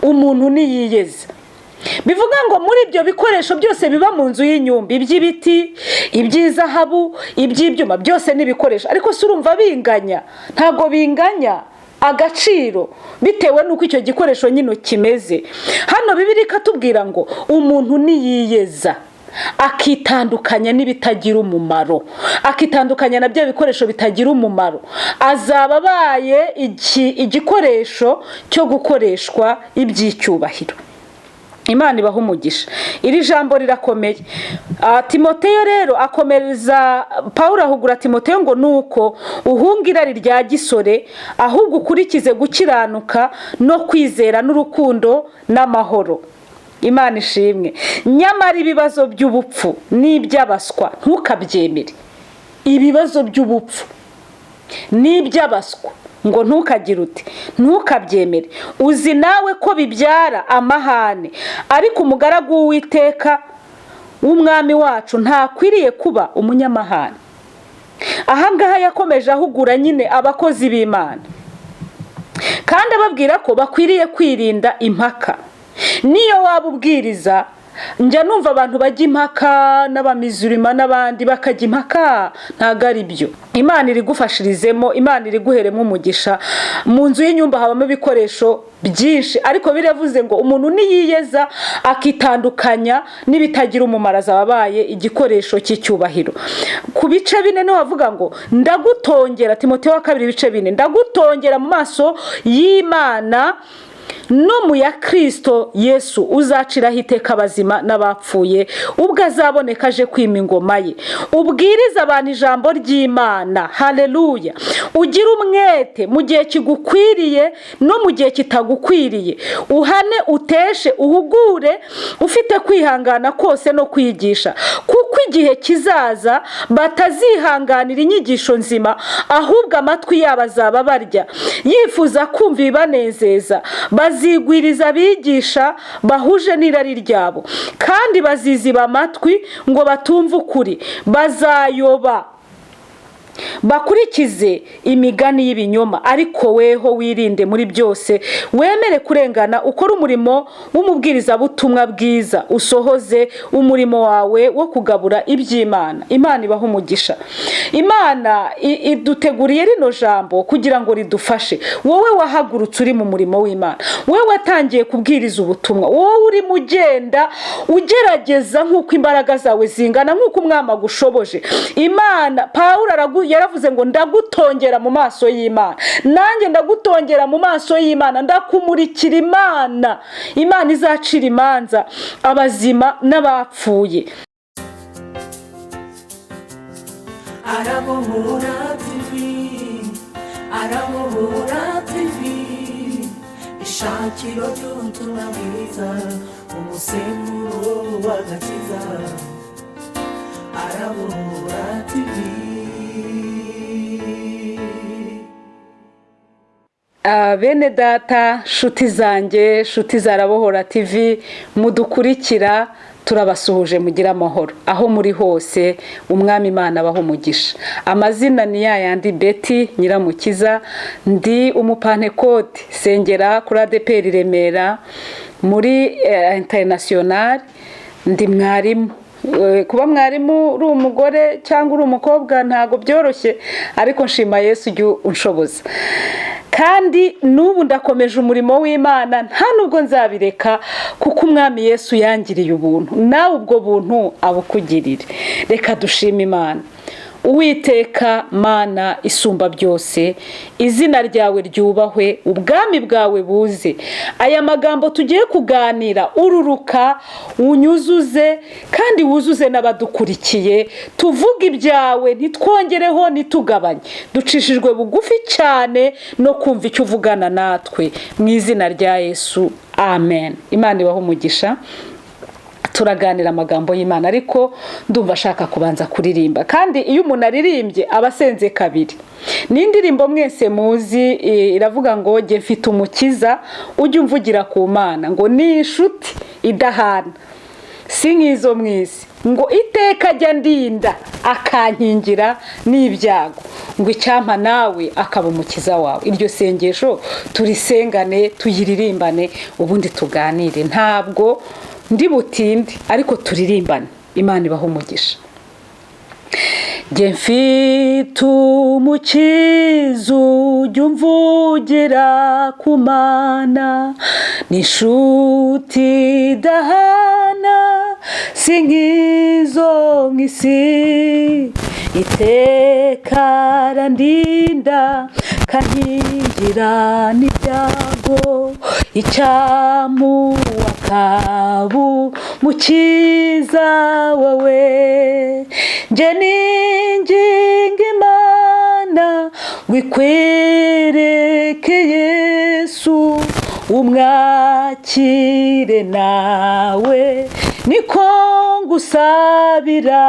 Umuntu niyiyeza, bivuga ngo muri ibyo bikoresho byose biba mu nzu y'inyumba, iby'ibiti, iby'izahabu, iby'ibyuma, byose ni ibikoresho. Ariko si urumva binganya? Ntabwo binganya agaciro bitewe n'uko icyo gikoresho nyine kimeze. Hano Bibiliya ikatubwira ngo umuntu niyiyeza, akitandukanya n'ibitagira umumaro, akitandukanya na bya bikoresho bitagira umumaro, azaba abaye igikoresho cyo gukoreshwa iby'icyubahiro. Imana ibaha umugisha. Iri jambo rirakomeye. Timoteyo rero akomereza, Paul ahugura Timoteyo ngo nuko uhunga irari rya gisore, ahubwo ukurikize gukiranuka no kwizera n'urukundo n'amahoro. Imana ishimwe. Nyamara ibibazo by'ubupfu n'iby'abaswa ntukabyemere. Ibibazo by'ubupfu n'iby'abaswa ngo ntukagire uti ntukabyemere. Uzi nawe ko bibyara amahane. Ariko umugaragu w'Uwiteka w'Umwami wacu ntakwiriye kuba umunyamahane. Ahangaha yakomeje ahugura nyine abakozi b'Imana, kandi ababwira ko bakwiriye kwirinda impaka. Niyo waba ubwiriza, njya numva abantu bajya impaka n'abamizurima n'abandi bakajya impaka, ntabwo ari byo. Imana irigufashirizemo, Imana iriguheremo umugisha. Mu nzu y'inyumba habamo ibikoresho byinshi, ariko biravuze ngo umuntu niyiyeza, akitandukanya n'ibitagira umumaro, azaba abaye igikoresho cy'icyubahiro. Ku bice 4 niho havuga ngo ndagutongera, Timoteyo wa kabiri ibice 4, ndagutongera mu maso y'Imana no mu ya Kirisito Yesu uzaciraho iteka abazima n'abapfuye ubwo azaboneka aje kwima ingoma ye. Ubwirize abantu ijambo ry'Imana, haleluya, ugire umwete mu gihe kigukwiriye no mu gihe kitagukwiriye, uhane, uteshe, uhugure ufite kwihangana kose no kwigisha, kuko igihe kizaza batazihanganira inyigisho nzima, ahubwo amatwi yabo azaba barya yifuza kumva ibibanezeza. Bazigwiriza abigisha bahuje n'irari ryabo, kandi baziziba amatwi ngo batumve ukuri, bazayoba bakurikize imigani y'ibinyoma. Ariko weho wirinde muri byose, wemere kurengana, ukore umurimo w'umubwirizabutumwa bwiza, usohoze umurimo wawe wo kugabura iby'Imana. Imana ibaha umugisha. Imana iduteguriye rino jambo kugira ngo ridufashe. Wowe wahagurutse uri mu murimo w'Imana, wowe watangiye kubwiriza ubutumwa, wowe urimo ugenda ugerageza nk'uko imbaraga zawe zingana, nk'uko Umwami agushoboje. Imana, Pawulo yaravuze ngo ndagutongera mu maso y'Imana. Nanjye ndagutongera mu maso y'Imana, ndakumurikira Imana, Imana izacira imanza abazima n'abapfuye. Arabohora TV, Arabohora TV, ishakiro ry'ubutumwa bwiza, umusemburo w'agakiza. Arabohora TV. Bene data, shuti zanjye, shuti za Arabohora TV mudukurikira, turabasuhuje. Mugire amahoro aho muri hose. Umwami Imana abaho umugisha. Amazina ni ya yandi, Betty Nyiramukiza. Ndi Umupantekoti, sengera kuri ADEPR Remera muri International. Ndi mwarimu. Kuba mwarimu uri umugore cyangwa uri umukobwa ntabwo byoroshye, ariko nshima Yesu ujya unshoboza, kandi n'ubu ndakomeje umurimo w'Imana, nta nubwo nzabireka, kuko Umwami Yesu yangiriye ubuntu. Nawe ubwo buntu abukugirire. Reka dushime Imana. Uwiteka Mana isumba byose, izina ryawe ryubahwe, ubwami bwawe buze. Aya magambo tugiye kuganira, ururuka unyuzuze kandi wuzuze n'abadukurikiye. Tuvuge ibyawe, ntitwongereho, ntitugabanye. Ducishijwe bugufi cyane no kumva icyo uvugana natwe, mu izina rya Yesu, amen. Imana ibahe umugisha. Turaganira amagambo y'Imana, ariko ndumva ashaka kubanza kuririmba, kandi iyo umuntu aririmbye aba asenze kabiri. Ni indirimbo mwese muzi, iravuga ngo jye mfite umukiza ujya umvugira ku Mana, ngo ni inshuti idahana. Si nk'izo mu isi. Ngo iteka ajya ndinda akankingira n'ibyago, ngo icyampa nawe akaba umukiza wawe. Iryo sengesho turisengane, tuyiririmbane, ubundi tuganire. Ntabwo ndi butinde, ariko turirimbane. Imana ibaha umugisha. Njye mfite umukiza ujya umvugira ku Mana, ni inshuti idahana, si nk'izo mu isi. Iteka arandinda kankingira n'ibyago, icyampa akaba umukiza wawe. Njye ninginga Imana ngo ikwereke Yesu, umwakire nawe, niko ngusabira.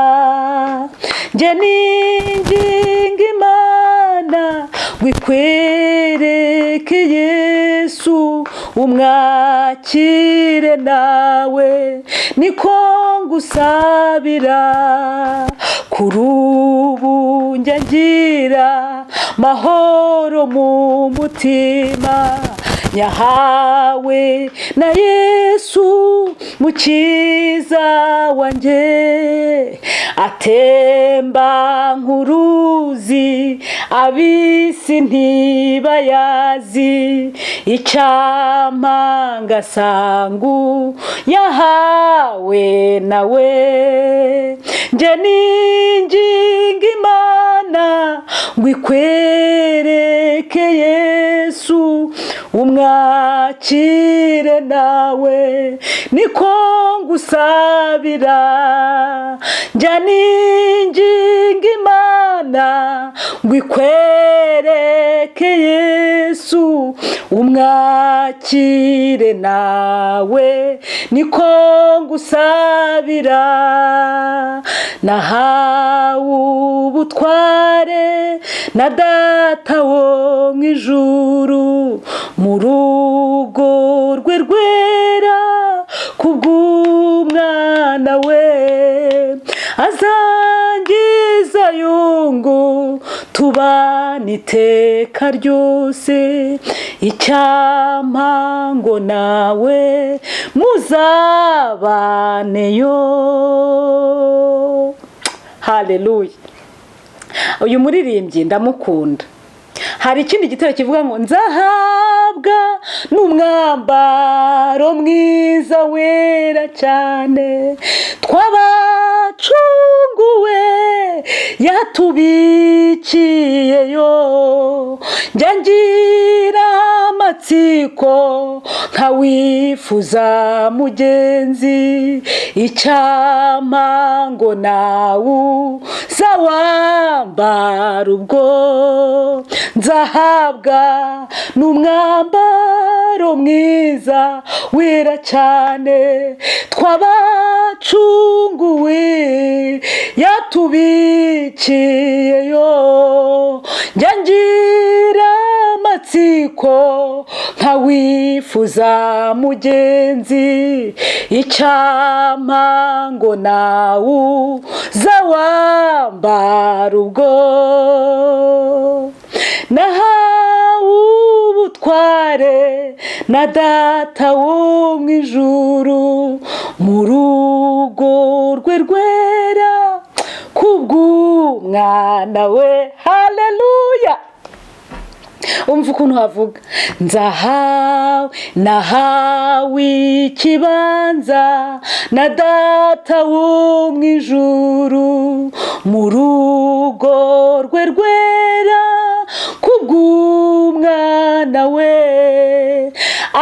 Njye ninginga Imana ngo ikwereke Yesu, umwakire nawe, niko ngusabira. Kuri ubu njya ngira mahoro mu mutima, nyahawe na Yesu mukiza wanjye. Atemba nk'uruzi, ab'isi ntibayazi. Icyampa ngasangu yahawe nawe. Njye ninginga Imana ngo ikwereke Yesu, umwakire nawe, niko ngusabira. Njya ninginga Imana ngo ikwereke Yesu, umwakire nawe, niko ngusabira. Nahawe ubutware na Data wo mu ijuru, mu rugo rwe rwera, kubw'umwana we. Azangiza yungu tubana iteka ryose. Icyampa ngo nawe muzabaneyo. Haleluya! Uyu muririmbyi ndamukunda. Hari ikindi gitero kivuga ngo nzahabwa n'umwambaro mwiza wera cyane, twabacunguwe yatubikiyeyo. Njya ngira amatsiko nkawifuza mugenzi, icyampa ngo nawe uzawambara ubwo. Nzahabwa n'umwambaro mwiza wera cyane, twabacunguwe yatubikiyeyo. Njya ngira amatsiko nkawifuza mugenzi, icyampa ngo nawe uzawambara ubwo. Nahawe ubutware na Data wo mu ijuru, mu rugo rwe rwera, kubw'umwana we. Haleluya! Umva ukuntu havuga: nzahawe, nahawe ikibanza na Data wo mu ijuru, mu rugo rwe rwera, kubw'umwana we.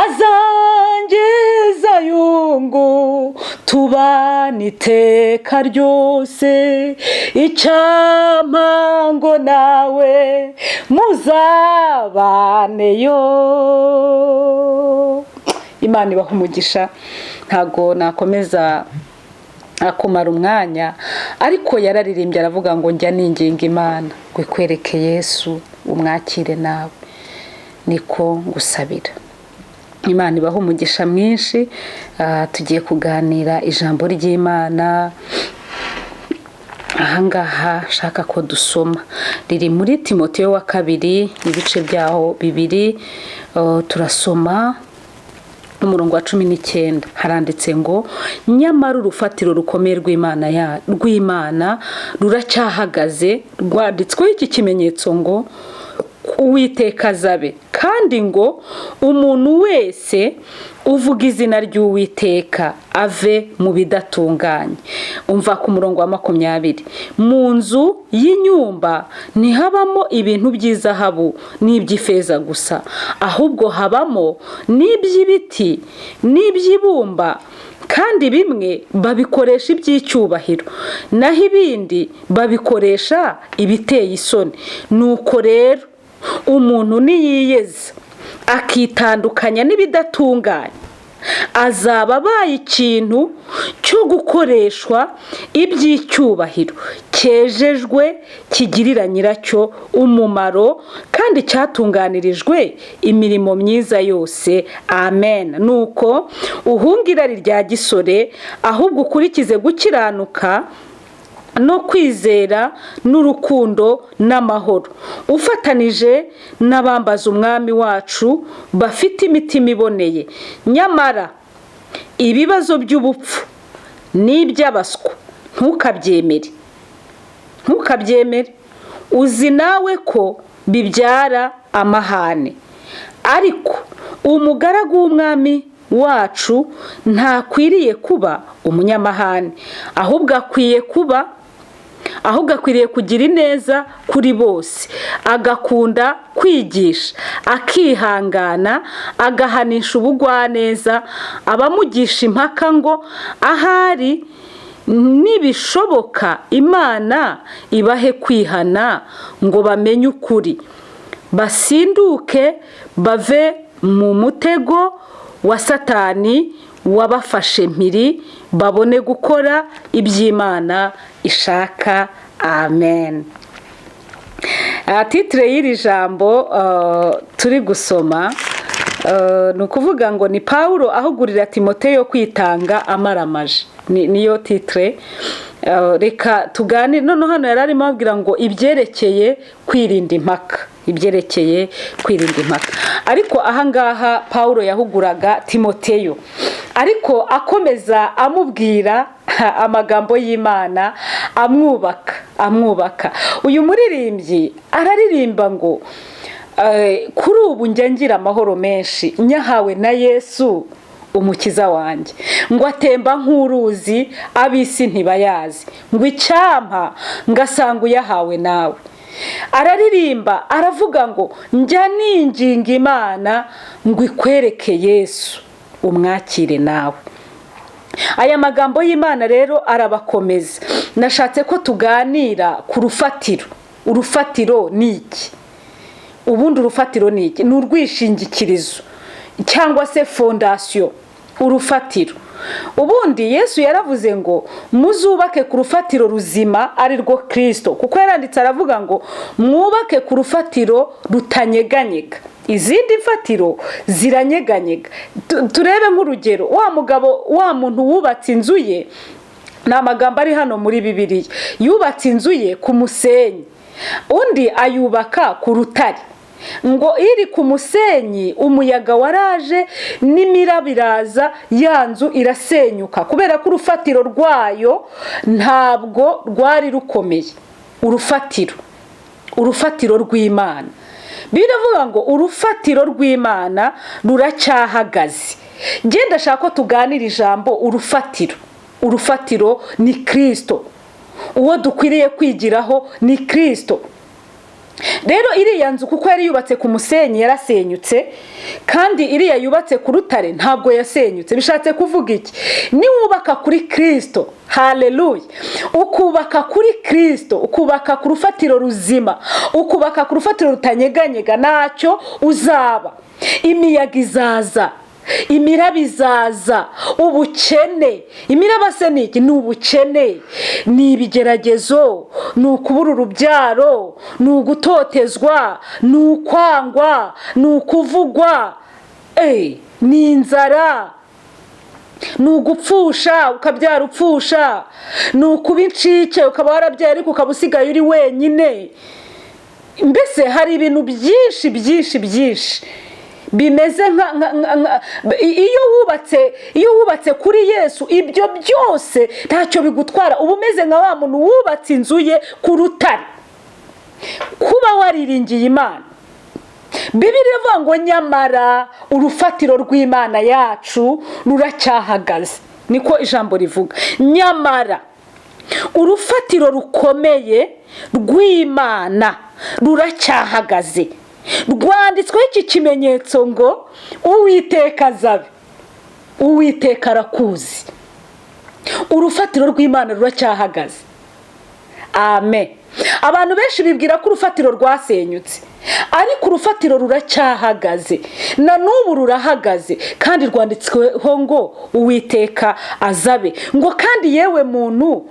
Azangeza yungu tubana iteka ryose. Icyampa ngo nawe muzabaneyo. Imana ibaha umugisha. Ntago nakomeza akumara umwanya, ariko yararirimbye aravuga ngo njya ninginga Imana ngo ikwereke Yesu, umwakire nawe, niko ngusabira. Imana ibaha umugisha mwinshi. Tugiye kuganira ijambo ry'Imana. Ahangaha nshaka ko dusoma riri muri Timoteyo wa kabiri, ibice byaho 2. Turasoma umurongo wa 19. Haranditse ngo: nyamara urufatiro rukomeye rw'Imana ruracyahagaze, rwanditsweho iki kimenyetso ngo: Uwiteka azabe, kandi ngo umuntu wese uvuga izina ry'Uwiteka ave mu bidatunganye. Umva ku murongo wa 20: mu nzu y'inyumba ntihabamo ibintu by'izahabu n'iby'ifeza gusa, ahubwo habamo n'iby'ibiti n'iby'ibumba, kandi bimwe babikoresha iby'icyubahiro, naho ibindi babikoresha ibiteye isoni. Nuko rero umuntu niyiyeza akitandukanya n'ibidatunganye, azaba abaye ikintu cyo gukoreshwa iby'icyubahiro, cyejejwe, kigirira nyiracyo umumaro, kandi cyatunganirijwe imirimo myiza yose. Amen. Nuko uhunge irari rya gisore, ahubwo ukurikize gukiranuka no kwizera n'urukundo n'amahoro, ufatanije n'abambaza Umwami wacu bafite imitima iboneye. Nyamara ibibazo by'ubupfu n'iby'abaswa ntukabyemere, ntukabyemere, uzi nawe ko bibyara amahane. Ariko umugaragu w'Umwami wacu ntakwiriye kuba umunyamahane, ahubwo akwiriye kugira ineza kuri bose, agakunda kwigisha, akihangana, agahanisha ubugwaneza abamugisha impaka, ngo ahari nibishoboka Imana ibahe kwihana ngo bamenye ukuri, basinduke bave mu mutego wa Satani wabafashe mpiri, babone gukora iby'Imana ishaka. Amen. Titre y'iri jambo turi gusoma ni ukuvuga ngo ni Pawulo ahugurira Timoteyo kwitanga amaramaje. Niyo titre. Reka tuganire noneho. Hano yari arimo ababwira ngo ibyerekeye kwirinda impaka, ibyerekeye kwirinda impaka. Ariko ahangaha Pawulo yahuguraga Timoteyo, ariko akomeza amubwira amagambo y'Imana, amwubaka, amwubaka. Uyu muririmbyi araririmba ngo kuri ubu njya ngira amahoro menshi nyahawe na Yesu umukiza wanjye, ngo atemba nk'uruzi, ab'isi ntibayazi, ngo icyampa ngasanga uyahawe nawe. Araririmba aravuga ngo njya ninginga Imana ngo ikwereke Yesu umwakire nawe. Aya magambo y'Imana rero arabakomeza. Nashatse ko tuganira ku rufatiro. Urufatiro ni iki? Ubundi urufatiro ni iki? Ni urwishingikirizo cyangwa se fondation. Urufatiro ubundi Yesu yaravuze ngo muzubake ku rufatiro ruzima, ari rwo Kirisito, kuko yaranditse aravuga ngo mwubake ku rufatiro rutanyeganyega, izindi mfatiro ziranyeganyega. Turebe nk'urugero wa mugabo, wa muntu wubatse inzu ye. Ni amagambo ari hano muri Bibiliya. Yubatse inzu ye ku musenyi, undi ayubaka ku rutare. Ngo iri ku musenyi, umuyaga waraje n'imiraba iraza, ya nzu irasenyuka, kubera ko urufatiro rwayo ntabwo rwari rukomeye. Urufatiro, urufatiro rw'Imana, biravuga ngo urufatiro rw'Imana ruracyahagaze. Ngenda ashaka ko tuganira ijambo urufatiro. Urufatiro ni Kirisito. Uwo dukwiriye kwigiraho ni Kirisito. Rero iriya nzu, kuko yari yubatse ku musenyi, yarasenyutse, kandi iriya yubatse ku rutare ntabwo yasenyutse. Bishatse kuvuga iki? Niwubaka kuri Kirisito, haleluya, ukubaka kuri Kirisito, ukubaka ku rufatiro ruzima, ukubaka ku rufatiro rutanyeganyega, ntacyo uzaba. Imiyaga izaza, imiraba izaza, ubukene. Imiraba se ni iki? Ni ubukene, ni ibigeragezo, ni ukubura urubyaro, ni ugutotezwa, ni ukwangwa, ni ukuvugwa. Ni inzara, ni ugupfusha, ukabyara upfusha, ni ukuba incike, ukaba warabyaye ariko ukaba usigaye uri wenyine. Mbese hari ibintu byinshi byinshi byinshi bimeze nka iyo wubatse kuri Yesu, ibyo byose ntacyo bigutwara. Uba umeze nka wa muntu wubatse inzu ye ku rutare. Kuba wariringiye Imana, Bibiliya ivuga ngo nyamara urufatiro rw'Imana yacu ruracyahagaze. Niko ijambo rivuga: nyamara urufatiro rukomeye rw'Imana ruracyahagaze, rwanditsweho iki kimenyetso ngo "Uwiteka azi abe". Uwiteka arakuzi. Urufatiro rw'Imana ruracyahagaze. Amen. Abantu benshi bibwira ko urufatiro rwasenyutse, ariko urufatiro ruracyahagaze, na n'ubu rurahagaze, kandi rwanditsweho ngo "Uwiteka azi abe". Ngo kandi yewe muntu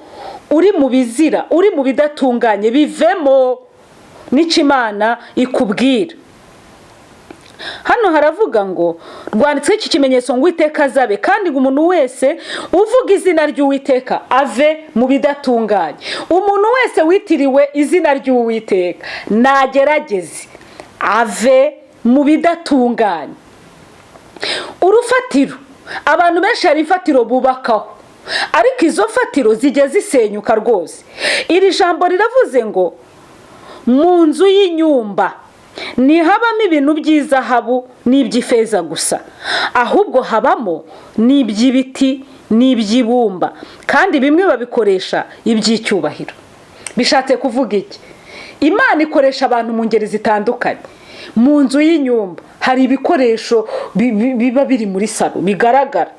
uri mu bizira, uri mu bidatunganye, bivemo. Nicyo Imana ikubwira hano. Haravuga ngo rwanditsweho iki kimenyetso ngo "Uwiteka azi abe", kandi ngo umuntu wese uvuga izina ry'Uwiteka ave mu bidatunganye. Umuntu wese witiriwe izina ry'Uwiteka nagerageze ave mu bidatunganye. Urufatiro, abantu benshi hari imfatiro bubakaho, ariko izo fatiro zijya zisenyuka rwose. Iri jambo riravuze ngo mu nzu y'inyumba ntihabamo ibintu by'izahabu n'iby'ifeza gusa, ahubwo habamo n'iby'ibiti n'iby'ibumba, kandi bimwe babikoresha iby'icyubahiro. Bishatse kuvuga iki? Imana ikoresha abantu mu ngeri zitandukanye. Mu nzu y'inyumba hari ibikoresho biba biri muri salo bigaragara.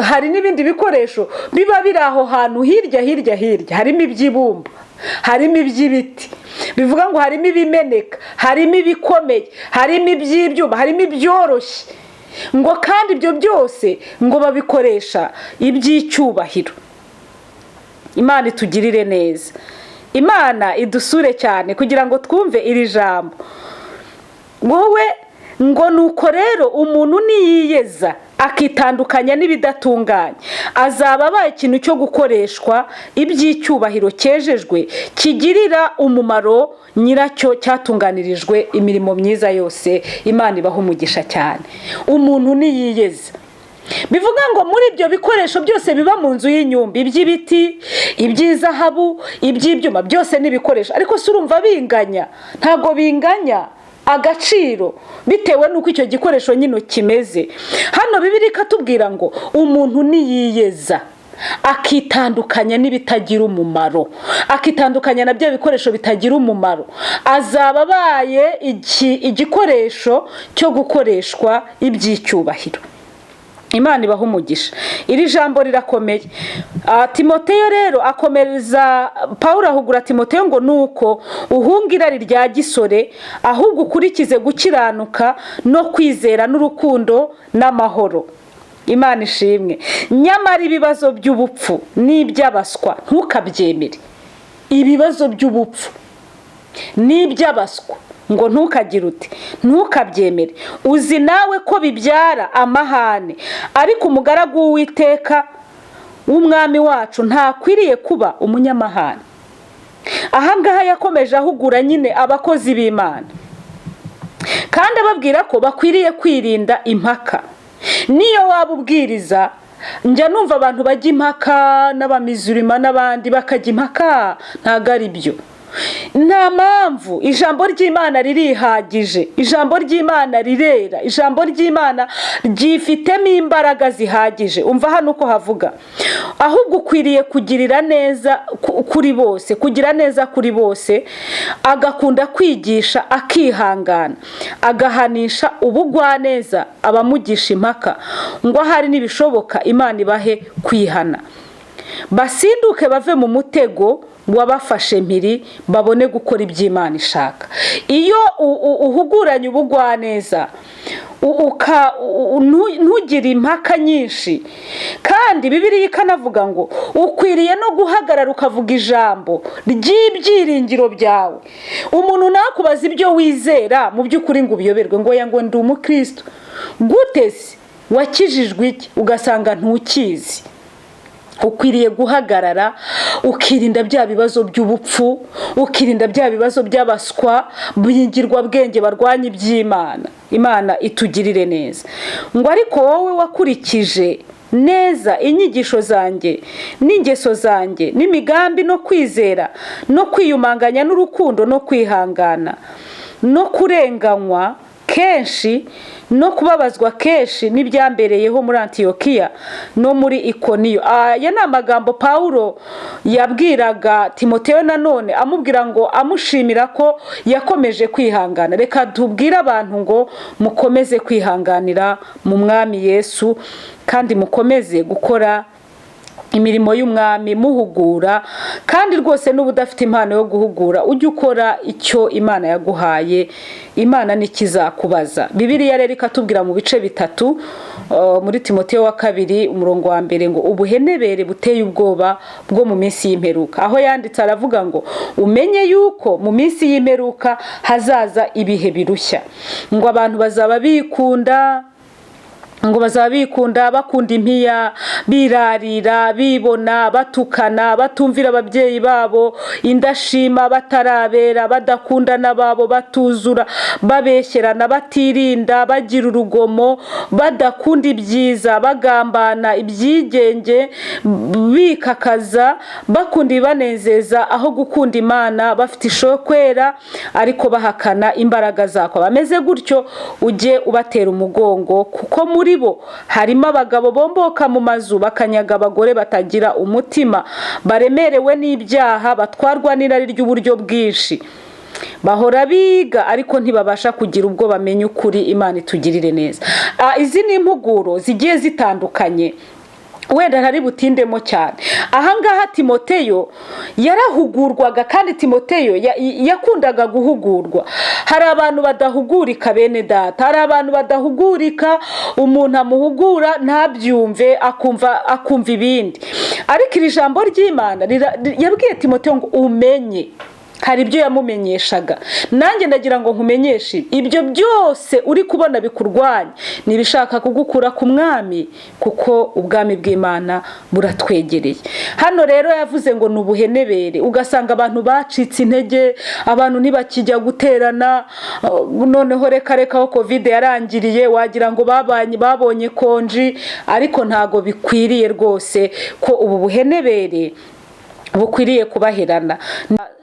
Hari n'ibindi bikoresho biba biri aho hantu hirya hirya hirya. Harimo iby'ibumba, harimo iby'ibiti, bivuga ngo harimo ibimeneka, harimo ibikomeye, harimo iby'ibyuma, harimo ibyoroshye. Ngo kandi ibyo byose ngo babikoresha iby'icyubahiro. Imana itugirire neza, Imana idusure cyane kugira ngo twumve iri jambo. Wowe ngo nuko rero umuntu niyiyeza akitandukanya n'ibidatunganye, azaba abaye ikintu cyo gukoreshwa iby'icyubahiro, cyejejwe, kigirira umumaro nyiracyo, cyatunganirijwe imirimo myiza yose. Imana ibaha umugisha cyane. Umuntu niyiyeza, bivuga ngo muri ibyo bikoresho byose biba mu nzu y'inyumba, iby'ibiti, iby'izahabu, iby'ibyuma, byose ni ibikoresho. Ariko si urumva binganya? Ntabwo binganya agaciro bitewe n'uko icyo gikoresho nyine kimeze. Hano Bibiliya ikatubwira ngo umuntu niyiyeza akitandukanya n'ibitagira umumaro, akitandukanya na bya bikoresho bitagira umumaro, azaba abaye igikoresho cyo gukoreshwa iby'icyubahiro. Imana ibaha umugisha. Iri jambo rirakomeye. Timoteyo rero akomereza, Paul ahugura Timoteyo ngo nuko uhunga irari rya gisore, ahubwo ukurikize gukiranuka no kwizera n'urukundo n'amahoro. Imana ishimwe. Nyamara ibibazo by'ubupfu n'iby'abaswa ntukabyemere. Ibibazo by'ubupfu n'iby'abaswa ngo ntukagire uti ntukabyemere. Uzi nawe ko bibyara amahane. Ariko umugaragu w'Uwiteka w'umwami wacu ntakwiriye kuba umunyamahane. Ahangaha yakomeje ahugura nyine abakozi b'Imana, kandi ababwira ko bakwiriye kwirinda impaka. Niyo waba ubwiriza, njya numva abantu bajya impaka n'abamizurima n'abandi bakajya impaka. Ntabwo ari byo, nta mpamvu. Ijambo ry'Imana ririhagije, ijambo ry'Imana rirera, ijambo ry'Imana ryifitemo imbaraga zihagije. Umva hano uko havuga: ahubwo ukwiriye kugirira neza kuri bose, kugira neza kuri bose, agakunda kwigisha, akihangana, agahanisha ubugwaneza abamugisha impaka, ngo ahari nibishoboka Imana ibahe kwihana, basinduke bave mu mutego. Wabafashe mpiri babone gukora iby'Imana ishaka. Iyo uhuguranye ubugwaneza, ntugire impaka nyinshi, kandi Bibiliya ikanavuga ngo ukwiriye no guhagarara ukavuga ijambo ry'ibyiringiro byawe. Umuntu nakubaza ibyo wizera mu by'ukuri ngo ubiyoberwe, ngo oya, ngo ndi umukristo. Gute se? Wakijijwe iki? Ugasanga ntukizi. Ukwiriye guhagarara, ukirinda bya bibazo by'ubupfu, ukirinda bya bibazo by'abaswa b'ingirwabwenge barwanya iby'Imana. Imana itugirire neza. Ngo ariko wowe wakurikije neza inyigisho zanjye n'ingeso zanjye n'imigambi no kwizera no kwiyumanganya n'urukundo no kwihangana no kurenganywa kenshi no kubabazwa kenshi n'ibyambereyeho muri Antiyokiya no muri Ikoniyo. Aya ni amagambo Pawulo yabwiraga Timoteyo nanone, amubwira ngo amushimira ko yakomeje kwihangana. Reka tubwire abantu ngo mukomeze kwihanganira mu Mwami Yesu, kandi mukomeze gukora imirimo y'Umwami muhugura. Kandi rwose n'uba udafite impano yo guhugura, ujye ukora icyo Imana yaguhaye, Imana ntikizakubaza. Bibiliya rero ikatubwira mu bice bitatu, muri Timoteyo wa kabiri umurongo wa mbere, ngo ubuhenebere buteye ubwoba bwo mu minsi y'imperuka. Aho yanditse aravuga ngo umenye yuko mu minsi y'imperuka hazaza ibihe birushya, ngo abantu bazaba bikunda, ngo bazaba bikunda, bakunda impiya, birarira, bibona, batukana, batumvira ababyeyi babo, indashima, batarabera, badakunda n'ababo, batuzura, babeshyerana, batirinda, bagira urugomo, badakunda ibyiza, bagambana, ibyigenge, bikakaza, bakunda ibibanezeza aho gukunda Imana, bafite ishokwera ariko bahakana imbaraga zako. Bameze gutyo ujye ubatera umugongo, kuko muri bo harimo abagabo bomboka mu mazu bakanyaga abagore batagira umutima, baremerewe n'ibyaha, batwarwa n'irari ry'uburyo bwinshi, bahora biga ariko ntibabasha kugira ubwo bamenya ukuri. Imana itugirire neza. Izi ni impuguro zigiye zitandukanye, wenda ntari butindemo cyane ahangaha. Timoteyo yarahugurwaga, kandi Timoteyo yakundaga guhugurwa. Hari abantu badahugurika, bene data, hari abantu badahugurika. Umuntu amuhugura ntabyumve, akumva ibindi. Ariko iri jambo ry'Imana yabwiye Timoteyo ngo umenye, hari ibyo yamumenyeshaga. Nanjye ndagira ngo nkumenyeshe, ibyo byose uri kubona bikurwanya ni ibishaka kugukura ku Mwami, kuko ubwami bw'Imana buratwegereye. Hano rero yavuze ngo ni ubuhenebere, ugasanga abantu bacitse intege, abantu ntibakijya guterana. Noneho reka reka, aho COVID yarangiriye wagira ngo babonye konji. Ariko ntago bikwiriye rwose ko ubu buhenebere bukwiriye kubaherana.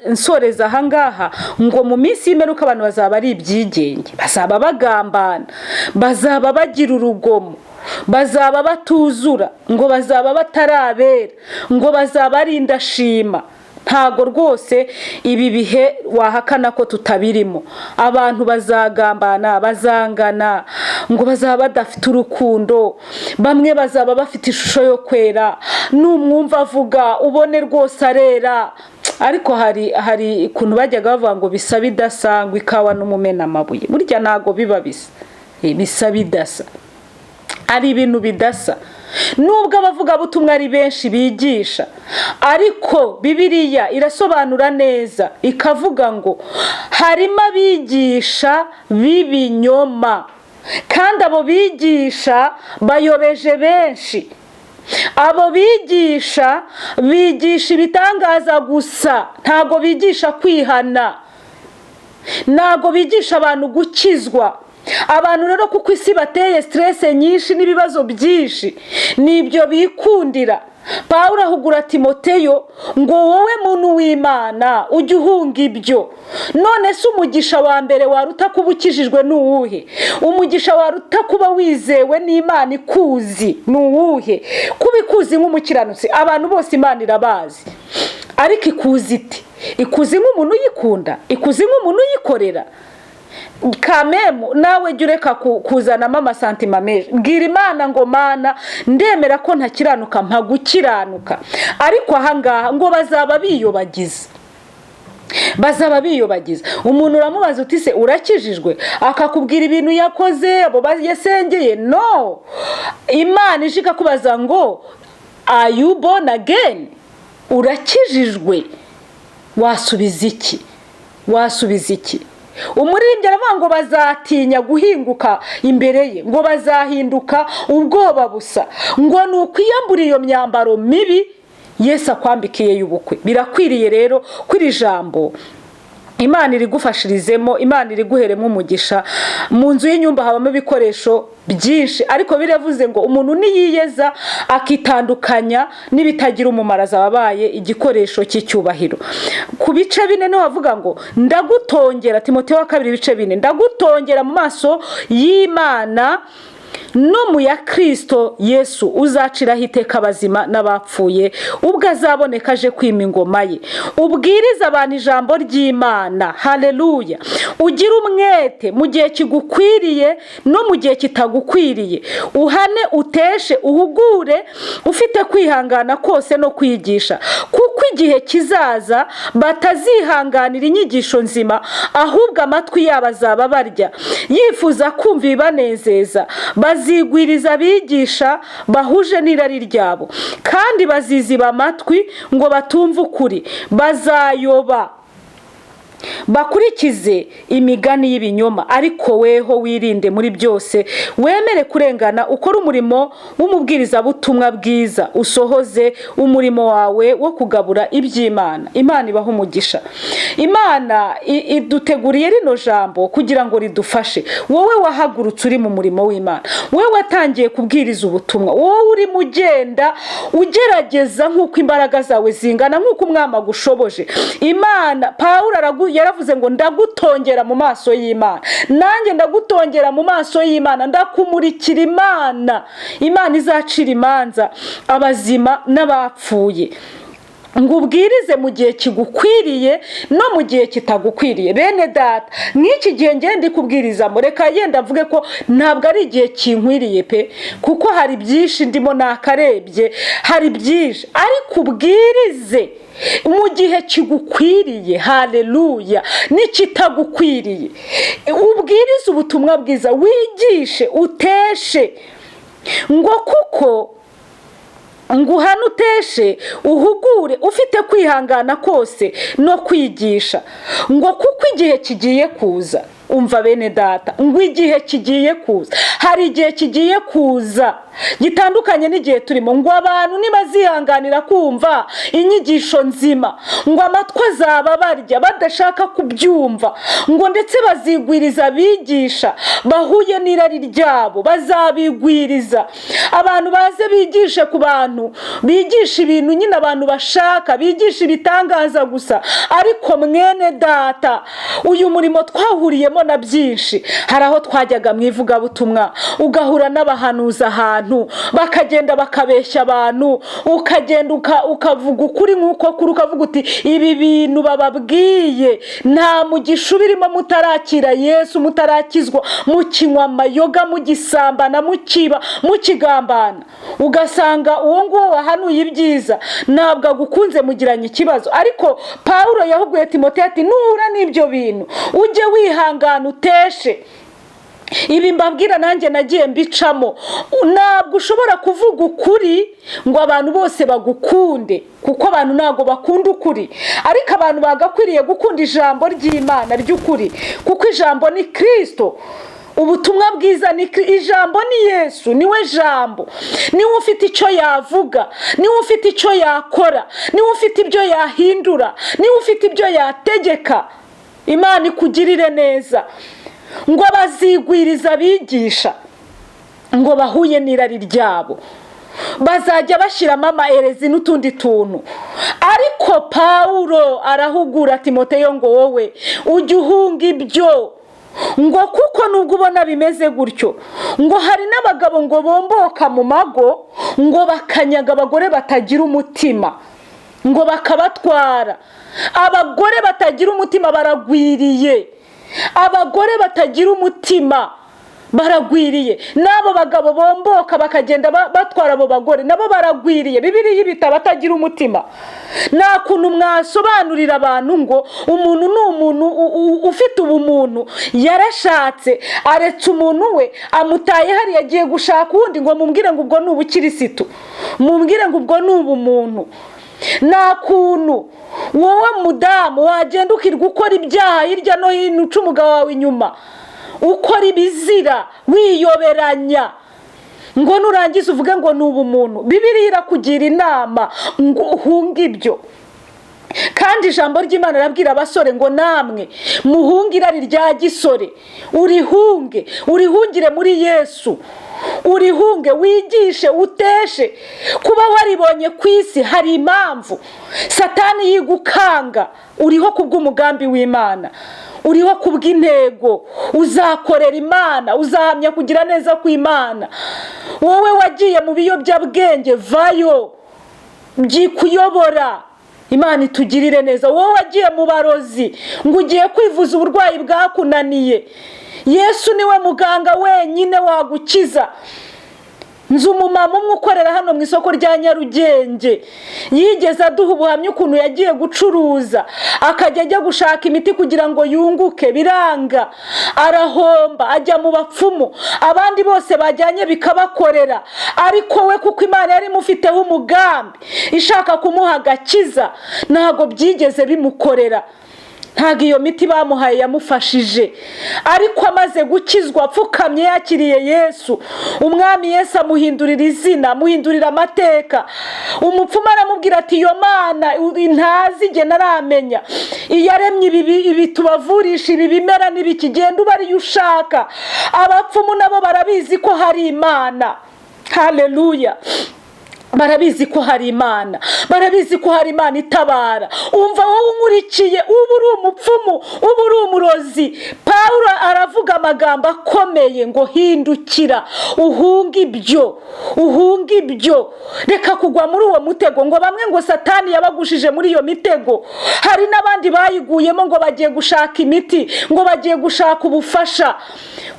Nsoreza ahangaha ngo mu minsi y'imperuka abantu bazaba ari ibyigenge, bazaba bagambana, bazaba bagira urugomo, bazaba batuzura, ngo bazaba batarabera, ngo bazaba ari indashima. Ntago rwose ibi bihe wahakana ko tutabirimo. Abantu bazagambana, bazangana, ngo bazaba badafite urukundo. Bamwe bazaba bafite ishusho yo kwera, numwumva avuga ubone rwose arera, ariko hari ukuntu bajyaga bavuga ngo bisa bidasa, ngo ikawa n'umumena amabuye. Burya ntago biba bisa. Bisa bidasa, ari ibintu bidasa. Nubwo abavugabutumwa ari benshi bigisha, ariko Bibiliya irasobanura neza ikavuga ngo harimo abigisha b'ibinyoma, kandi abo bigisha bayobeje benshi. Abo bigisha bigisha ibitangaza gusa, ntabwo bigisha kwihana, ntabwo bigisha abantu gukizwa. Abantu rero, kuko isi bateye stress nyinshi n'ibibazo byinshi, nibyo bikundira. Pawulo ahugura Timoteyo ngo wowe muntu w'Imana ujye uhunga ibyo. None se umugisha wa mbere waruta kuba ukijijwe ni uwuhe? Umugisha waruta kuba wizewe n'Imana ikuzi ni uwuhe? Kuba ikuzi nk'umukiranutsi. Abantu bose Imana irabazi, ariko ikuzi ite? Ikuzi nk'umuntu uyikunda, ikuzi nk'umuntu uyikorera. Kamemu nawe jya ureka kuzanamo amasantima menshi. Bwira Imana ngo: "Mana, ndemera ko ntakiranuka, mpa gukiranuka." Ariko ahangaha ngo bazaba biyobagiza, bazaba biyobagiza. Umuntu uramubaza uti: "Se urakijijwe?" Akakubwira ibintu yakoze, abo yasengeye. No Imana ije ikakubaza ngo: "Are you born again? Urakijijwe?" Wasubiza iki? Wasubiza iki? Umuririmbyi aravuga ngo bazatinya guhinguka imbere ye, ngo bazahinduka ubwoba busa. Ngo ni ukwiyambura iyo myambaro mibi Yesu akwambikiye y'ubukwe. Birakwiriye rero ko iri jambo Imana irigufashirizemo, Imana iriguheremo umugisha. Mu nzu y'inyumba habamo ibikoresho byinshi, ariko biravuze ngo umuntu niyiyeza akitandukanya n'ibitagira umumaro, azaba abaye igikoresho cy'icyubahiro. Ku bice 4 niho havuga ngo: "Ndagutongera." Timoteyo wa kabiri ibice 4: "Ndagutongera mu maso y'Imana no mu ya Kirisito Yesu uzaciraho iteka abazima n'abapfuye ubwo azaboneka aje kwima ingoma ye. Ubwirize abantu ijambo ry'Imana." Haleluya! "Ugire umwete mu gihe kigukwiriye no mu gihe kitagukwiriye, uhane, uteshe, uhugure ufite kwihangana kose no kwigisha, kuko igihe kizaza batazihanganira inyigisho nzima, ahubwo amatwi yabo azaba barya yifuza kumva ibibanezeza, bazigwiriza abigisha bahuje n'irari ryabo, kandi baziziba amatwi ngo batumve ukuri, bazayoba bakurikize imigani y'ibinyoma. Ariko weho wirinde muri byose, wemere kurengana, ukore umurimo w'umubwirizabutumwa bwiza, usohoze umurimo wawe wo kugabura iby'Imana." Imana ibaho umugisha. Imana iduteguriye rino jambo kugira ngo ridufashe. Wowe wahagurutse uri mu murimo w'Imana, wowe watangiye kubwiriza ubutumwa, wowe urimo ugenda ugerageza nk'uko imbaraga zawe zingana, nk'uko Umwami agushoboje. Imana, Pawulo yaravuze ngo: "Ndagutongera mu maso y'Imana." Nanjye ndagutongera mu maso y'Imana, ndakumurikira Imana, Imana izacira imanza abazima n'abapfuye, ngo ubwirize mu gihe kigukwiriye no mu gihe kitagukwiriye. Bene data, nk'iki gihe ngenda ndi kubwirizamo, reka yenda mvuge ko ntabwo ari igihe kinkwiriye pe, kuko hari byinshi ndimo nakarebye, hari byinshi. Ariko ubwirize mu gihe kigukwiriye, haleluya, n'ikitagukwiriye. Ubwirize ubutumwa bwiza, wigishe, uteshe, ngo kuko ngo uhane, uteshe, uhugure ufite kwihangana kose no kwigisha, ngo kuko igihe kigiye kuza. Umva bene data, ngo igihe kigiye kuza, hari igihe kigiye kuza gitandukanye n'igihe turimo, ngo abantu nibazihanganira kumva inyigisho nzima, ngo amatwi azaba barya badashaka kubyumva, ngo ndetse bazigwiriza abigisha bahuye n'irari ryabo. Bazabigwiriza, abantu baze bigishe ku bantu, bigisha ibintu nyine abantu bashaka, bigisha ibitangaza gusa. Ariko mwene data, uyu murimo twahuriyemo na byinshi. Hari aho twajyaga mu ivugabutumwa, ugahura n'abahanuzi ahantu, bakagenda bakabeshya abantu, ukagenda ukavuga ukuri nk'uko kuri, ukavuga uti: "Ibi bintu bababwiye nta mugisha ubirimo mutarakira Yesu, mutarakizwa, mukinywa amayoga, mugisambana, mukiba, mukigambana." Ugasanga uwo nguwo wahanuye ibyiza ntabwo agukunze, mugiranye ikibazo. Ariko Pawulo yahuguye Timoteyo ati: "Nuhura n'ibyo bintu ujye wihangana, uteshe." Ibi mbabwira nanjye nagiye mbicamo. Ntabwo ushobora kuvuga ukuri ngo abantu bose bagukunde, kuko abantu ntabwo bakunda ukuri. Ariko abantu bagakwiriye gukunda ijambo ry'Imana ry'ukuri, kuko ijambo ni Kirisito, ubutumwa bwiza ni ijambo, ni Yesu, niwe jambo, niwe ufite icyo yavuga, niwe ufite icyo yakora, niwe ufite ibyo yahindura, niwe ufite ibyo yategeka. Imana ikugirire neza. Ngo bazigwiriza abigisha ngo bahuye n'irari ryabo, bazajya bashyiramo amaerezi n'utundi tuntu. Ariko Pawulo arahugura Timoteyo ngo: "Wowe ujye uhunga ibyo," ngo kuko nubwo ubona bimeze gutyo, ngo hari n'abagabo ngo bomboka mu mago, ngo bakanyaga abagore batagira umutima, ngo bakabatwara. Abagore batagira umutima baragwiriye. Abagore batagira umutima baragwiriye, n'abo bagabo bomboka bakagenda batwara abo bagore nabo baragwiriye. Bibiliya ibita abatagira umutima. Nta kuntu mwasobanurira abantu ngo umuntu ni umuntu ufite ubumuntu, yarashatse, aretse umuntu we, amutaye hariya, agiye gushaka uwundi, ngo mumbwire ngo ubwo ni ubukirisitu, mumbwire ngo ubwo ni ubumuntu. Nta kuntu wowe mudamu wagenda ukirwa ukora ibyaha hirya no hino, uca umugabo wawe inyuma, ukora ibizira, wiyoberanya, ngo nurangiza uvuge ngo ni ubumuntu. Bibiliya irakugira inama ngo uhunge ibyo. Kandi ijambo ry'Imana rirabwira abasore ngo namwe muhunge irari rya gisore, urihunge, urihungire muri Yesu, urihunge, wigishe, uteshe. Kuba waribonye ku isi hari impamvu. Satani yigukanga, uriho kubw'umugambi w'Imana, uriho kubw'intego, uzakorera Imana, uzahamya kugira neza kw'Imana. Wowe wagiye mu biyobyabwenge, vayo, byikuyobora. Imana itugirire neza. Wowe wagiye mu barozi ngo ugiye kwivuza uburwayi bwakunaniye, Yesu niwe muganga wenyine wagukiza. Nzi umumama umwe ukorera hano mu isoko rya Nyarugenge, yigeze aduha ubuhamya ukuntu yagiye gucuruza, akajya ajya gushaka imiti kugira ngo yunguke, biranga, arahomba, ajya mu bapfumu, abandi bose bajyanye bikabakorera, ariko we kuko Imana yari imufiteho umugambi, ishaka kumuha agakiza, ntabwo byigeze bimukorera, ntabwo iyo miti bamuhaye yamufashije. Ariko amaze gukizwa, apfukamye yakiriye Yesu, Umwami Yesu amuhindurira izina, amuhindurira amateka. Umupfumu aramubwira ati: "Iyo Mana ntazi igihe ntaramenya, iyaremye ibi tubavurisha, ibi bimera n'ibiki, genda uba ariyo ushaka." Abapfumu nabo barabizi ko hari Imana. Haleluya! Barabizi ko hari Imana, barabizi ko hari Imana itabara. Umva wowe unkurikiye, uba uri umupfumu, uba uri umurozi, Paul aravuga amagambo akomeye ngo hindukira, uhunge ibyo, uhunge ibyo, reka kugwa muri uwo mutego. Ngo bamwe ngo Satani yabagushije muri iyo mitego, hari n'abandi bayiguyemo ngo bagiye gushaka imiti, ngo bagiye gushaka ubufasha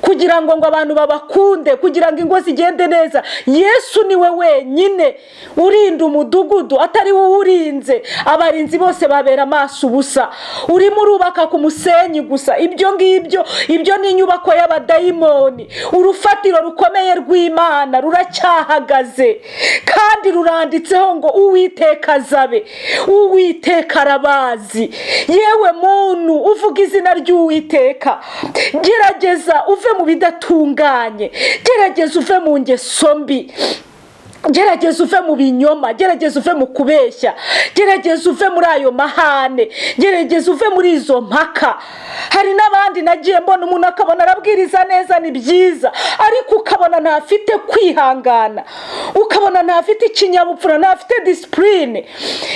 kugira ngo abantu babakunde, kugira ngo ingo zigende neza. Yesu niwe wenyine urinda umudugudu, atari wowe urinze abarinzi bose babera amaso ubusa. Urimo urubaka ku musenyi gusa. Ibyo ngibyo, ibyo ni inyubako y'abadayimoni. Urufatiro rukomeye rw'Imana ruracyahagaze kandi ruranditseho ngo "Uwiteka azabe", "Uwiteka arabazi". Yewe muntu uvuga izina ry'Uwiteka, gerageza uve mu bidatunganye, gerageza uve mu ngeso mbi, gerageza uve mu binyoma, gerageza uve mu kubeshya, gerageza uve muri ayo mahane, gerageza uve muri izo mpaka. Hari n'abandi nagiye mbona, umuntu akabona arabwiriza neza, ni byiza, ariko ukabona ntafite kwihangana, ukabona ntafite ikinyabupfura, ntafite discipline.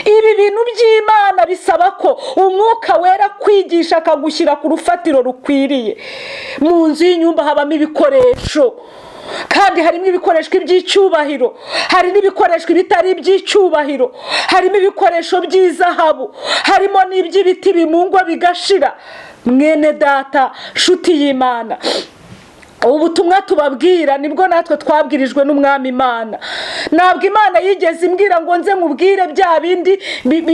Ibi bintu by'Imana bisaba ko Umwuka Wera kwigisha, akagushyira ku rufatiro rukwiriye. Mu nzu y'inyumba habamo ibikoresho, kandi harimo ibikoresho by'icyubahiro, hari n'ibikoresho bitari iby'icyubahiro, harimo ibikoresho by'izahabu, harimo n'iby'ibiti bimungwa bigashira. Mwene data, nshuti y'Imana, ubu butumwa tubabwira nibwo natwe twabwirijwe n'Umwami Imana. Ntabwo Imana yigeze imbwira ngo nze nkubwire bya bindi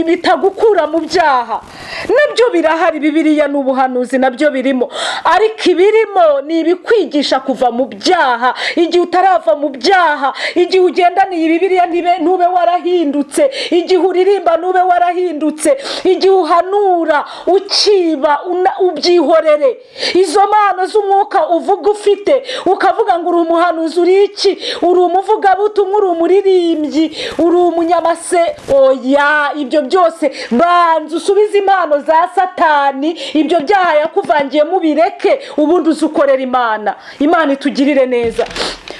bitagukura mu byaha. Nabyo birahari, Bibiliya n'ubuhanuzi nabyo birimo, ariko ibirimo ni ibikwigisha kuva mu byaha. Igihe utarava mu byaha, igihe ugendaniye Bibiliya ntube warahindutse, igihe uririmba ntube warahindutse, igihe uhanura ukiba, ubyihorere. Izo mpano z'umwuka uvuga ufite, ukavuga ngo uri umuhanuzi, uri iki, uri umuvugabutumwa, uri umuririmbyi, uri umunyamase, oya, ibyo byose banza usubize impano za Satani, ibyo byaha yakuvangiyemo ubireke, ubundi uze ukorera Imana. Imana itugirire neza.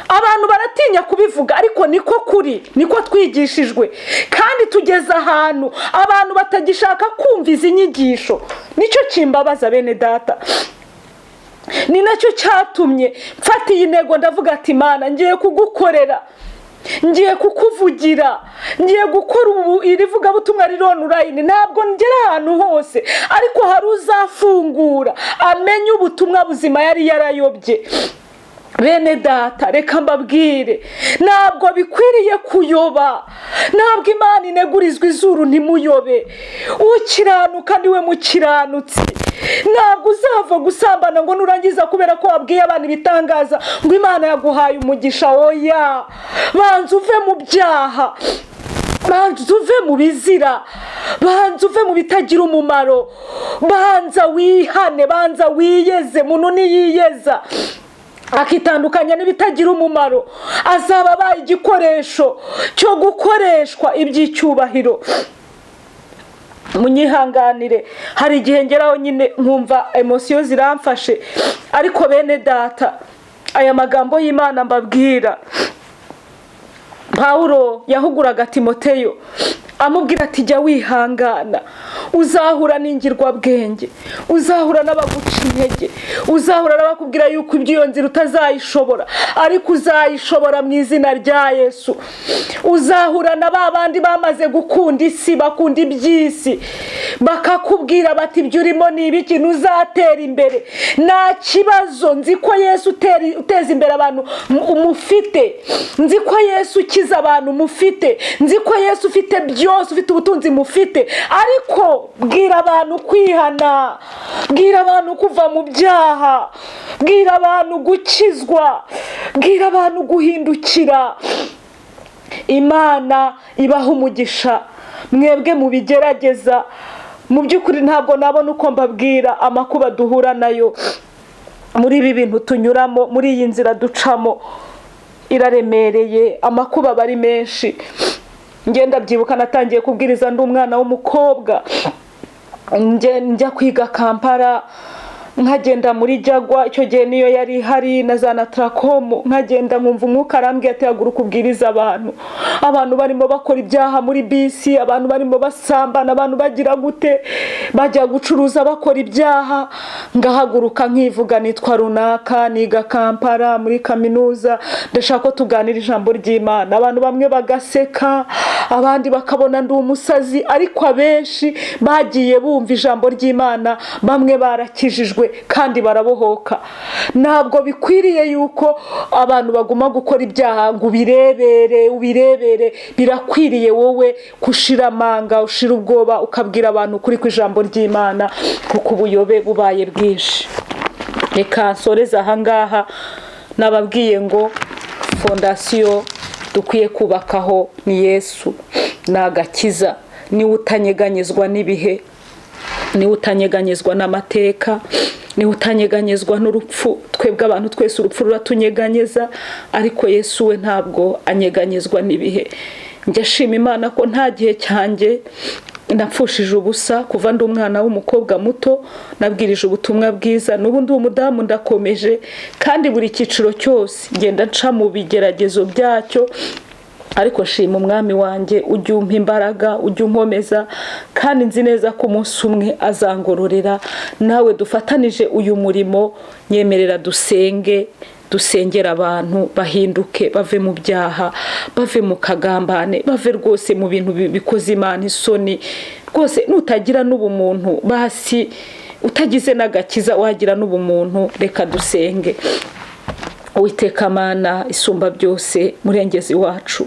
Abantu baratinya kubivuga, ariko niko kuri, niko twigishijwe, kandi tugeze ahantu abantu batagishaka kumva izi nyigisho. Nicyo kimbabaza, bene data, ni nacyo cyatumye mfata iyi ntego, ndavuga ati: "Imana, ngiye kugukorera." Ngiye kukuvugira, ngiye gukora ubu iri vugabutumwa riri online. Ntabwo ngera ahantu hose, ariko hari uzafungura amenye ubutumwa buzima yari yarayobye. Bene data, reka mbabwire, ntabwo bikwiriye kuyoba. Ntabwo Imana inegurizwa izuru, ntimuyobe. Ukiranuka niwe mukiranutsi. Ntabwo uzava gusambana ngo nurangiza, kubera ko wabwiye abantu ibitangaza, ngo Imana yaguhaye umugisha. Oya, banza uve mu byaha, banza uve mu bizira, banza uve mu bitagira umumaro, banza wihane, banza wiyeze. Muntu niyiyeza akitandukanya n'ibitagira umumaro, azaba abaye igikoresho cyo gukoreshwa iby'icyubahiro. Munyihanganire, hari igihe ngeraho nyine nkumva émotions ziramfashe. Ariko bene data, aya magambo y'Imana mbabwira, Pawulo yahuguraga Timoteyo amubwira ati: "Jya wihangana, uzahura n'ingirwabwenge, uzahura n'abaguca intege, uzahura n'abakubwira yuko iby'iyo nzira utazayishobora, ariko uzayishobora mu izina rya Yesu. Uzahura na ba bandi bamaze gukunda isi, bakunda iby'isi, bakakubwira bati: 'Ibyo urimo ni ibiki? Ntuzatera imbere.' Nta kibazo, nzi ko Yesu uteza imbere abantu mufite, nzi ko Yesu ukiza abantu mufite, nzi ko Yesu ufite byose, ufite ubutunzi mufite. Ariko bwira abantu kwihana, bwira abantu kuva mu byaha, bwira abantu gukizwa, bwira abantu guhindukira.'" Imana ibaha umugisha mwebwe mubigerageza. Mu by'ukuri ntabwo nabona uko mbabwira amakuba duhura nayo muri ibi bintu tunyuramo, muri iyi nzira ducamo iraremereye, amakuba aba ari menshi. Ngenda byibuka natangiye kubwiriza ndi umwana w'umukobwa, njya kwiga Kampala, nkagenda muri Jaguar, icyo gihe niyo yari ihari, na za Onatracom. Nkagenda nkumva umwuka arambwiye ati: "Haguruka ubwiriza abantu." Abantu barimo bakora ibyaha muri bisi, abantu barimo basambana, abantu bagira gute, bajya gucuruza, bakora ibyaha. Ngahaguruka nkivuga: "Nitwa runaka, niga Kampala muri kaminuza, ndashaka ko tuganira ijambo ry'Imana." Abantu bamwe bagaseka, abandi bakabona ndi umusazi, ariko abenshi bagiye bumva ijambo ry'Imana, bamwe barakijijwe kandi barabohoka. Ntabwo bikwiriye yuko abantu baguma gukora ibyaha ngo ubirebere, ubirebere. Birakwiriye wowe kushira amanga, ushira ubwoba, ukabwira abantu ukuri kw'ijambo ry'Imana, kuko ubuyobe bubaye bwinshi. Reka nsoreze ahangaha. Nababwiye ngo fondation dukwiye kubakaho ni Yesu, ni agakiza, niwe utanyeganyezwa n'ibihe, niwe utanyeganyezwa n'amateka, niwe utanyeganyezwa n'urupfu. Twebwe abantu twese urupfu ruratunyeganyeza, ariko Yesu we ntabwo anyeganyezwa n'ibihe. Njya ashima Imana ko nta gihe cyanjye napfushije ubusa. Kuva ndi umwana w'umukobwa muto nabwirije ubutumwa bwiza, n'ubu ndi umudamu ndakomeje, kandi buri cyiciro cyose ngenda nca mu bigeragezo byacyo. Ariko nshima Umwami wanjye ujya umpa imbaraga, ujya unkomeza, kandi nzi neza ko umunsi umwe azangororera. Nawe dufatanije uyu murimo, nyemerera dusenge, dusengera abantu bahinduke, bave mu byaha, bave mu kagambane, bave rwose mu bintu bikoze Imana isoni. Rwose nutagira n'ubumuntu, basi utagize n'agakiza wagira n'ubumuntu. Reka dusenge. Uwiteka Mana isumba byose, Murengezi wacu,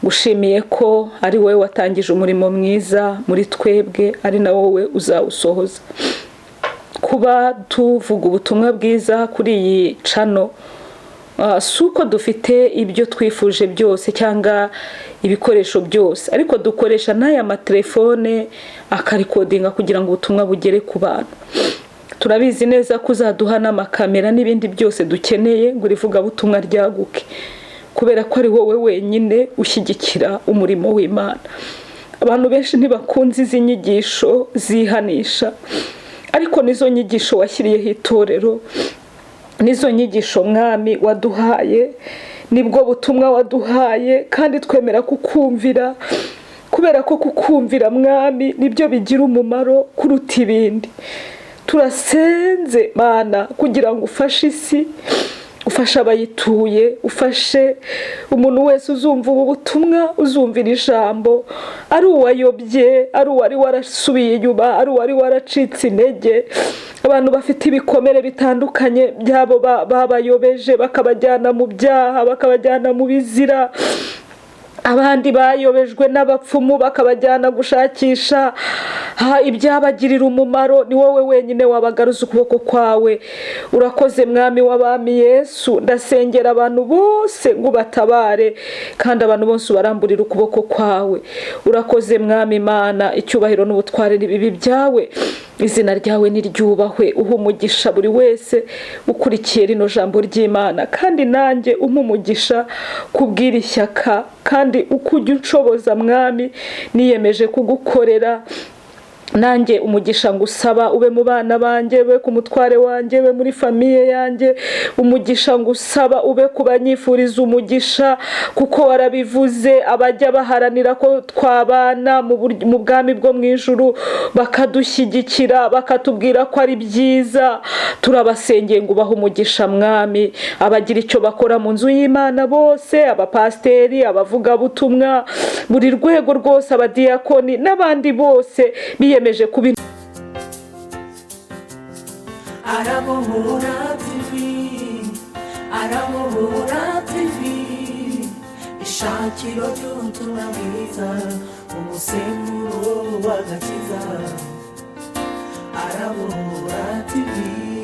gushimiye ko ari wowe watangije umurimo mwiza muri twebwe, ari na wowe uzawusohoza. Kuba tuvuga ubutumwa bwiza kuri iyi channel si uko dufite ibyo twifuje byose cyangwa ibikoresho byose, ariko dukoresha n'aya matelefone akarecordinga kugira ngo ubutumwa bugere ku bantu. Turabizi neza ko uzaduha n'amakamera n'ibindi byose dukeneye ngo irivugabutumwa ryaguke, kubera ko ari wowe wenyine ushyigikira umurimo w'Imana. Abantu benshi ntibakunze izi nyigisho zihanisha, ariko nizo nyigisho washyiriyeho itorero, nizo nyigisho Mwami waduhaye, nibwo butumwa waduhaye, kandi twemera kukumvira, kubera ko kukumvira, Mwami, nibyo bigira umumaro kuruta ibindi. Turasenze Mana kugira ngo ufashe isi. Ufashe abayituye, ufashe umuntu wese uzumva ubu butumwa, uzumvira ijambo, ari uwayobye, ari uwari warasubiye inyuma, ari uwari waracitse intege, abantu bafite ibikomere bitandukanye byabo babayobeje, bakabajyana mu byaha, bakabajyana mu bizira, abandi bayobejwe n'abapfumu bakabajyana gushakisha ibyabagirira umumaro. Ni wowe wenyine wabagaruza ukuboko kwawe. Urakoze, Mwami w'abami Yesu. Ndasengera abantu bose ngo ubatabare, kandi abantu bose ubaramburire ukuboko kwawe. Urakoze, Mwami Imana. Icyubahiro n'ubutware n'ibibi byawe, izina ryawe niryubahwe. Uha umugisha buri wese ukurikiye rino jambo ry'Imana, kandi nanjye umpa umugisha kubwira ishyaka, kandi uko ujya unshoboza, Mwami, niyemeje kugukorera. Nanjye umugisha ngusaba ube mu bana banjye, ube ku mutware wanjye, ube muri famille yanjye. Umugisha ngusaba ube ku banyifuriza umugisha, kuko warabivuze, abajya baharanira ko twabana mu bwami bwo mu ijuru, bakadushyigikira, bakatubwira ko ari byiza, turabasengeye ngo ubahe umugisha, Mwami. Abagira icyo bakora mu nzu y'Imana bose, abapasiteri, abavugabutumwa, buri rwego rwose, abadiyakoni n'abandi bose biyemeje kuba Arabohora TV, Arabohora TV, ishakiro ry'ubutumwa bwiza, umusemburo w'agakiza. Arabohora TV.